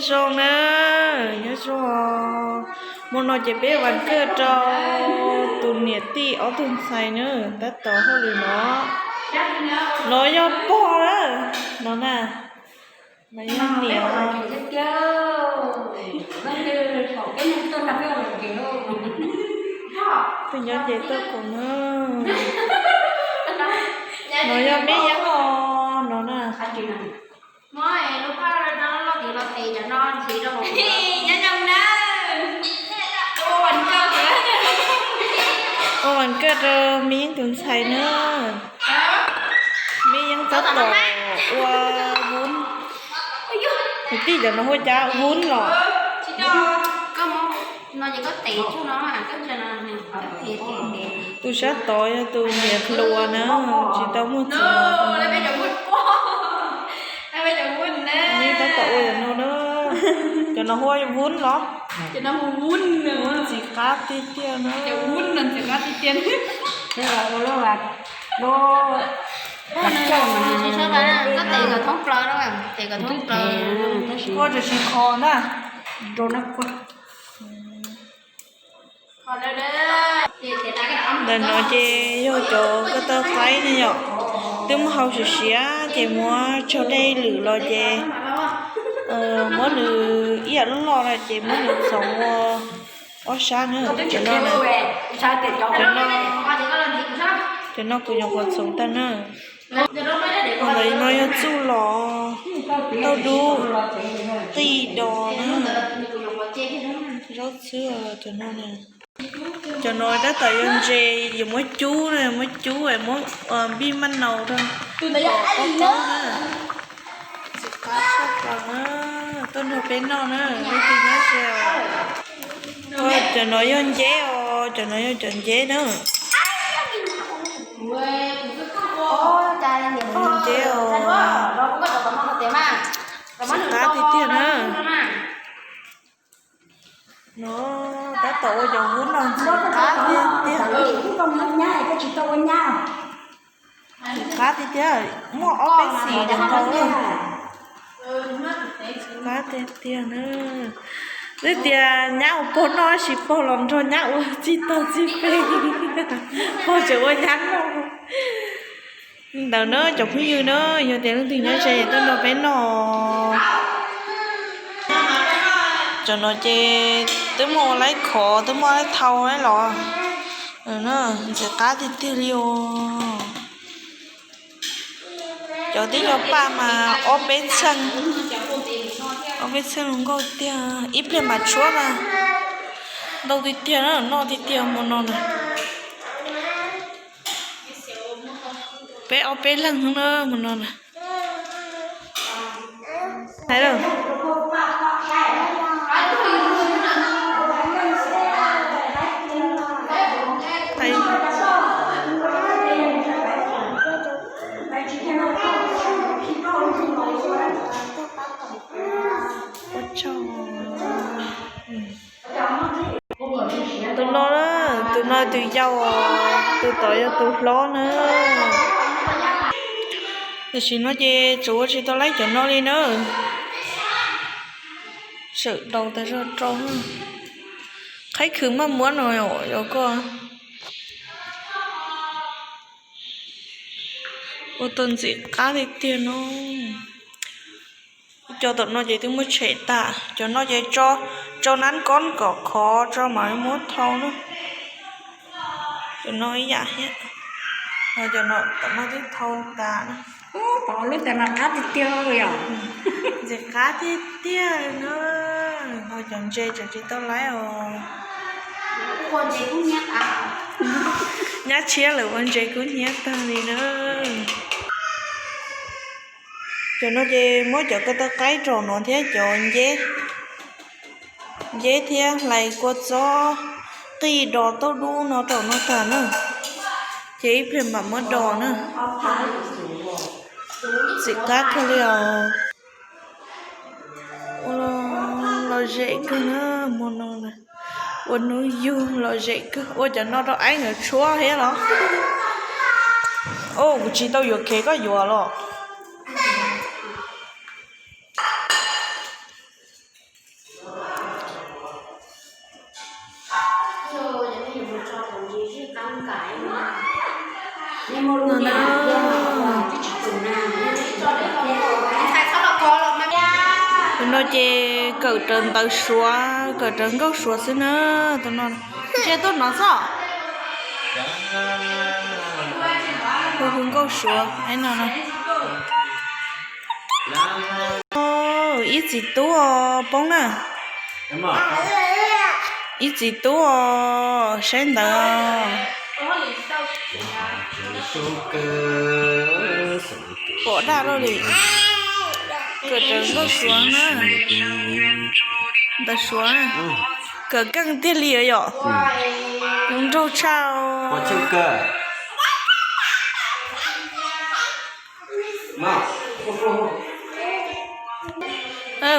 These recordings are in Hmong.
Zoo na, nyob zoo. Hmo no ces peb vas kawj rau tus niam tij ob tug ntxhais na, tab tom hauj lwm no. No yog pog na, no na, no yog niam. Tus nyob ces tuaj koom na. No yog me yeeb os, no na. Ua vas kawj rau me yeeb tus ntxhais na. Me yeeb tab tom ua vub. Tus tij cov no hu cas vub los. Tus sab tod yog tus niam hluas na, tsis tau muaj txiv. Yeeb tab tom ua cov no na. Cov no hu vub los. Vub ntxim qab tiag tiag na. Ua tsis kho na. Ntawm no ces yog cov koj tau qaib ne yom, twb muab hau siav siav ces muab tsau dej lwm los ces muab nws ib yam loj loj na ces muab nws txhoov ua ob sab na. Cov no, cov no kuv nyuam qhuav txhoov tag na. Ntawm no yog txuj lom tauj dub qij dos na, zaub txhwb cov no. Cov no tab tom yuav ntses, yuav muab cub na, muab cub es muab npij maj naus rau kom qaub qaub na. Ntxim qab tshaj plaws na, tuaj nrog peb noj na, leej twg nyob ze. Cov no yog nceb os, cov no yog cov nceb na. Nceb os, ntxim qab tiag tiag na. No tab tom ua cov vub no ntxim qab tiag tiag. Ntxim qab tiag tiag, muaj ob peb xim nkaus. Ntxim qab tiag tiag na. Twb tias nyab ua pog noj, tab sis pog los nrog nyab ua txij tag txij peg, pog tseem ua nyab noj. Li ntawd na cov phooj ywg na, yog tias leej twg nyob ze tuaj nrog peb noj. Cov no ces twb muab ua laib khov, twb muab laib thau laib los. Ntxim qab tiag tiag li os. Cov tib co paj mas ob peb txheej, ob peb txheej zoo nkauj tiag, ib pliag mam tshuab mas ntau tiag tiag na, noj tiag tiag hmo no na. Peb ob peb leeg na hmo no na. Hais lawm. Tus no, tus no tus yau, tus tod yog tus hlob na. Tam sim no ces tsuas ua tsis tau laib cov no li na. Sawm daus tas zog rau. Qhaib khwv maj muab no yog koj. Ua tau ntxim qab tiag tiag no. Ib co tom no ces twb muab tshem tas, cov no ces tso nab kob kom khov tso mam muab thau na. Cov no ib yam thiab, cov no tom no twb thau tas na. Ntxim qab tiag tiag na, ho cov ntses tseem tsis tau laib os. Nyab tshiab lawm ua ntses kub hnyiab tag li na. Cov no ces muab cov ko taw qaib rau no thiab cov nceb, nceb thiab hlais kua txob qij dos tauj dub no rau no tag na. Ces ib pliag mam muab dos na. Ntxim qab kawg li os. Ua lom zem kawg na, hmo no ua hnub yug lom zem kawg. Ua cov no rau aib nkawd tshuab thiab los? Kuv tsis tau yuav khev, koj yuav los? Tus no ces kawm raws ntawv Suav, kawm raws nkauj Suav xwb na. Tus no ntshe tuaj no xwb. Hu hu nkauj Suav no. Ib txiv tub os, poob na. Ib txiv tub os, saib ntawd. Pom daj loj li. Kawm raws nkauj Suav na. Ntawv Suav na. Kawm keej tiag li yom. Zoo nraug tshaj.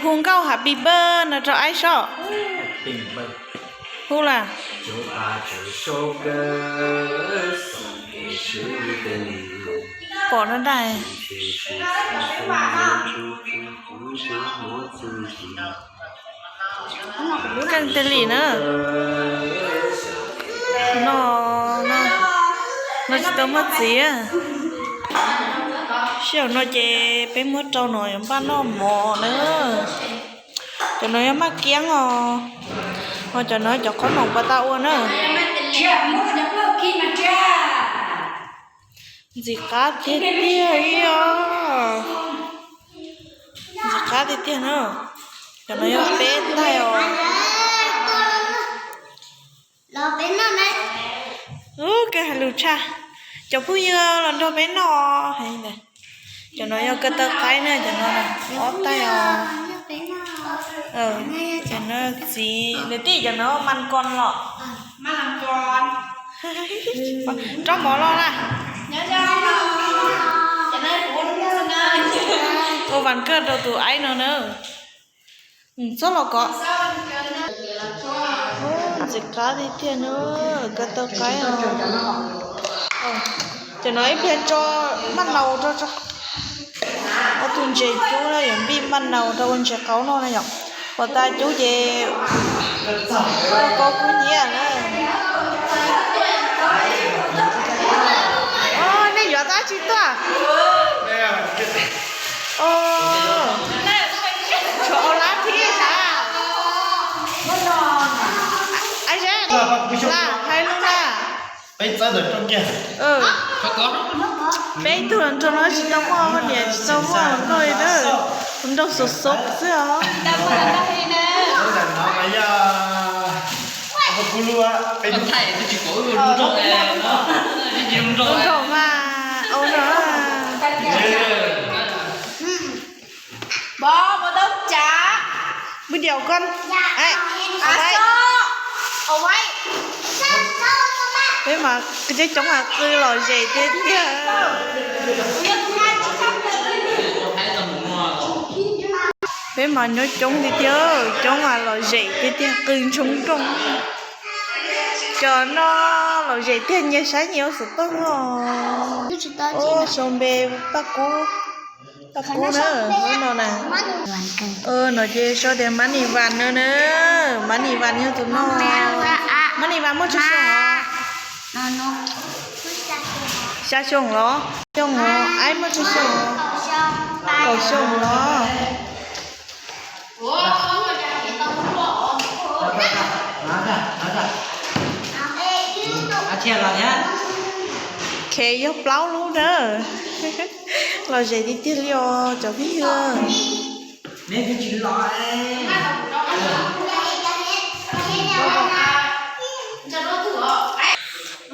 Hu nkauj happy birthday no rau aib soj. Hu las. Pom no daj. Keej tiag li na. No, no tsis tau muaj txiv. Sij hawm no ces peb muab rau no yuav npaj noj mov na. Cov no yog maj kiab os, ho cov no cov qhob noom pas tas ua na. Ntxim qab tiag tiag li os. Ntxim qab tiag tiag na. Cov no yog peb taig os. Ub, kawg hais lus tshaj. Cov phooj ywg los nrog peb noj. Cov no yog ko taw qaib na, cov no ob taig os. Cov no txiv nws tij, cov no mas nkoos los. Rau mov los na. Ua vas kawg rau tus aib no na. Txhob los kov. Ntxim qab tiag tiag na, ko taw qaib os. Cov no ib pliag tso maj laus rau, ob tug ntses cub na, yuav npij maj laus rau ua ntses qaub noj na yom. Pom tas cub ces ua kua kub nyiab na. Nej yuav dab tsi tuaj? Tshuav ua lab thiab sas. Ab, hais lus na. Peb tug los nrog no tsis tau muaj poj niam, tsis tau muaj nkauj li na. Nraug xov xov xwb os. Nraug mas, au no. Video con. Peb mas coob coob mas qw lom zem tiag tiag. Peb mas nyob coob tiag tiag, coob mas lom zem tiag tiag, qw ntshoo nrooj. Cov no lom zem tiag, nyias saib nyias ua xov tooj os. Sau npe Paj Kub, Paj Kub na, lub no na. No ces sau tias Mab Nis Vas no na. Mab Nis Vas yog tus no. Mab Nis Vas muaj tsawg xyoo os? Xya xyoo los? Xyoo os, aib muaj tsawg xyoo? Kaum xyoo los? Khev yog plaub lub na. Lom zem tiag tiag li os cov phooj ywg.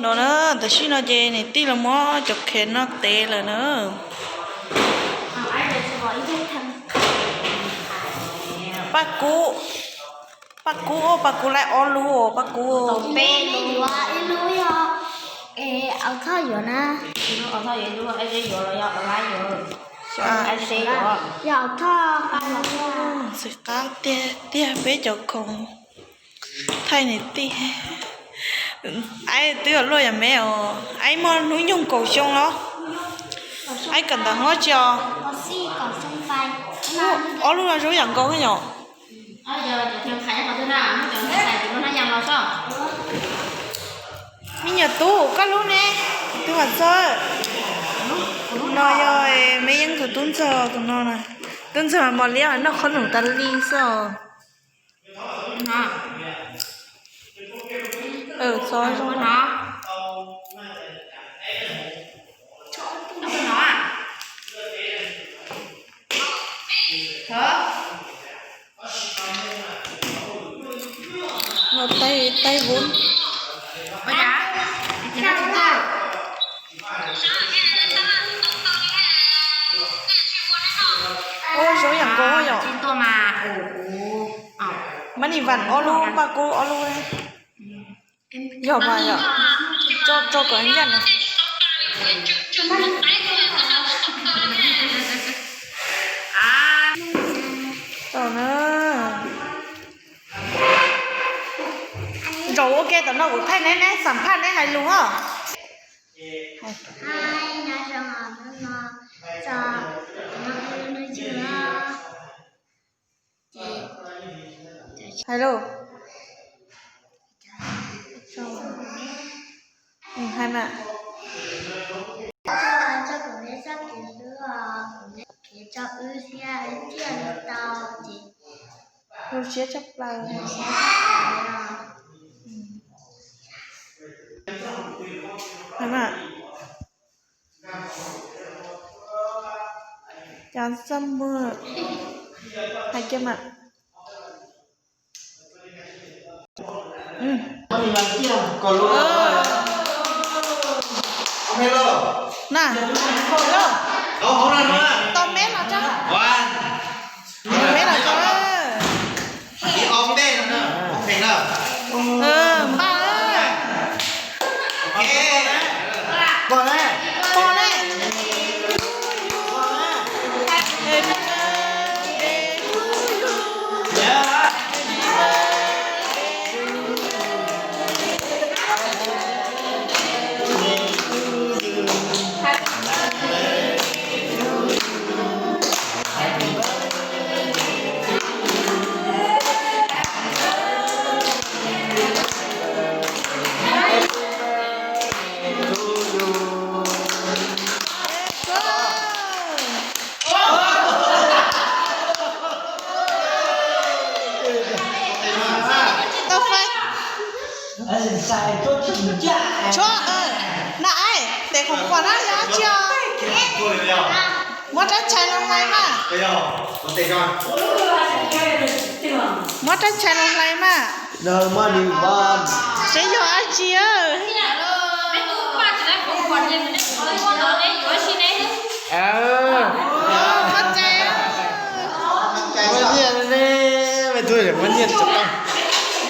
No na, tam sim no ces niam tij los muab cov khev no tev lawm na. Paj Kub, Paj Kub, Paj Kub laib ob lub, Paj Kub. Xwm qab tiag tiag peb cov khoom thaij niam tij. Aib twb luaj yam me os. Aib muaj hnub nyoog kaum xyoo los? Aib kawm ntawv hlob tsi os? Ob lub no zoo yam nkaus yom. Ua, cov no na, cov no na yam los soj. Me nyuam tub, koj lub ne? Tub Vam Txawj. No yog me yeeb tus tub ntxawg tus no na. Tub ntxawg mas mos liab noj qhob noom tas li xwb os. Txhob zoo. Taib vub. Ua zoo yam nkaus yom. Mab nim vam ob lub, npaj kub ob lub. Yog mas yom. Tso kom ncaj na. Tau na. Zaum ua ke tom no kuv thaij neb, neb xam phaj neb hais lus os. Hais lus. Hais mas. Zoo siab tshaj plaws. Hais mas. Cov xab muag, hais kiag mas. Na, tau meb los tso. Meb los tso. Npaj. Pom ne. Tshuav, na, tes khoom khuam na yog dab tsi os? Muab rab tshais los hlais mas. Muab rab tshais los hlais mas. Seb yog dab tsi.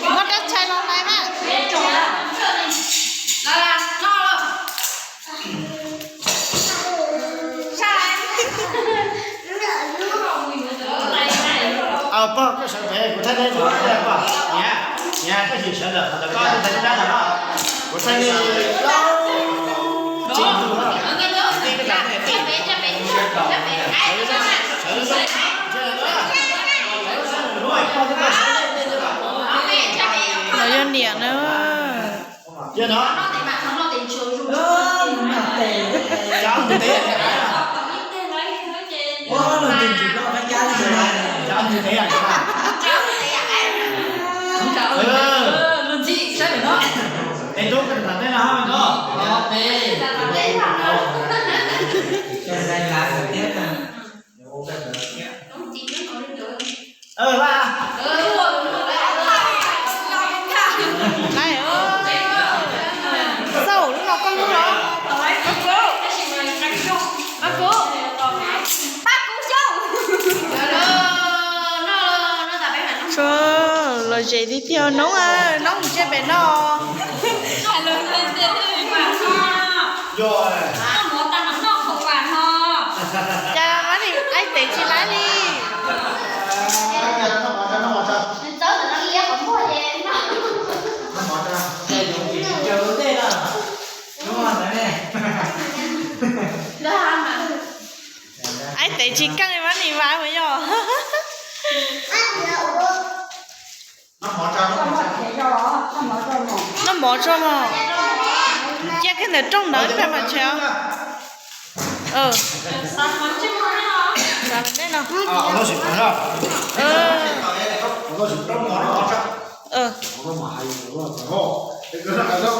Muab rab tshais los hlais mas. Pog, koj sawv pem kuv thaij neb tus, pog, niam, niam, koj yim sawv ntawm qhov ntawd, koj thaij neb rab ntawm no, kuv thaij neb plaub tsev tus no. Los yog niam na. Yog no. Es tub koj tam tej no hab me tub. Xauj, lub no koj lub los? Los zem tiag tiag, Noob, Noob mus tsiab pem no. Cas mab nim aib tev tsis laib li. Aib tev tsis keej, mab nim vas mas yog. Noj mov tso mog. Cia kiag ntawm rooj ntawd peb mam tshem. Xav nej no.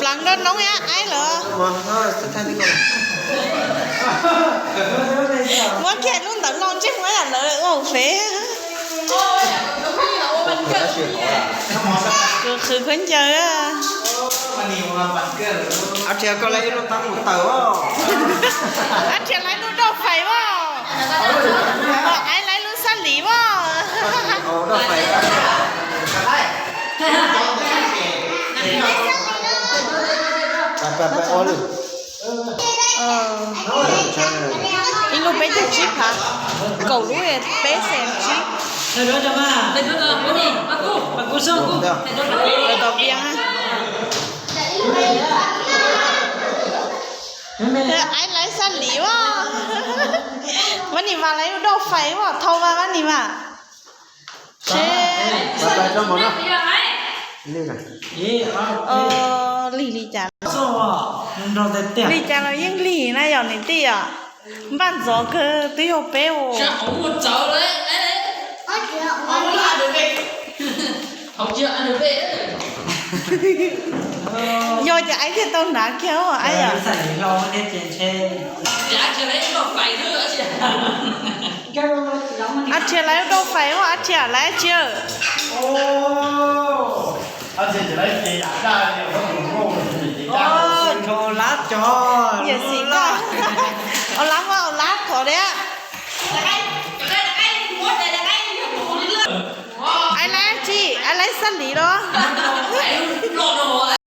Pleev nroj noob ib aib lawm. Muab kiag lub ntawd los ntsej muag yam lawv ua fev. Kuv qhwv khaub ncaws. Ab rhias, koj lawv ib lub taub mus tawm os. Ab rhias lawv ib lub doj fais as. Aib lawv ib lub xab lim as. Ib lub peb caug tsib phav, kaum lub peb xees tsib. Tom vias. Aib lawv xab lim as. Mab nim mas lawv ib lub doj fais as, thau mas mab nim mas. Lig li cas, lig cas los yeej lig na yom niam tij yom. Npaj ntxov kawg twb yog peb os. Yog ces aib thiaj tau hnav kiag os aib yom. Ab rhias lawv ib lub doj fais as, ab rhias lawv dab tsi. Au lab cov, au lab, au lab thov li. Aib lawv tsi, aib lawv xab lim los?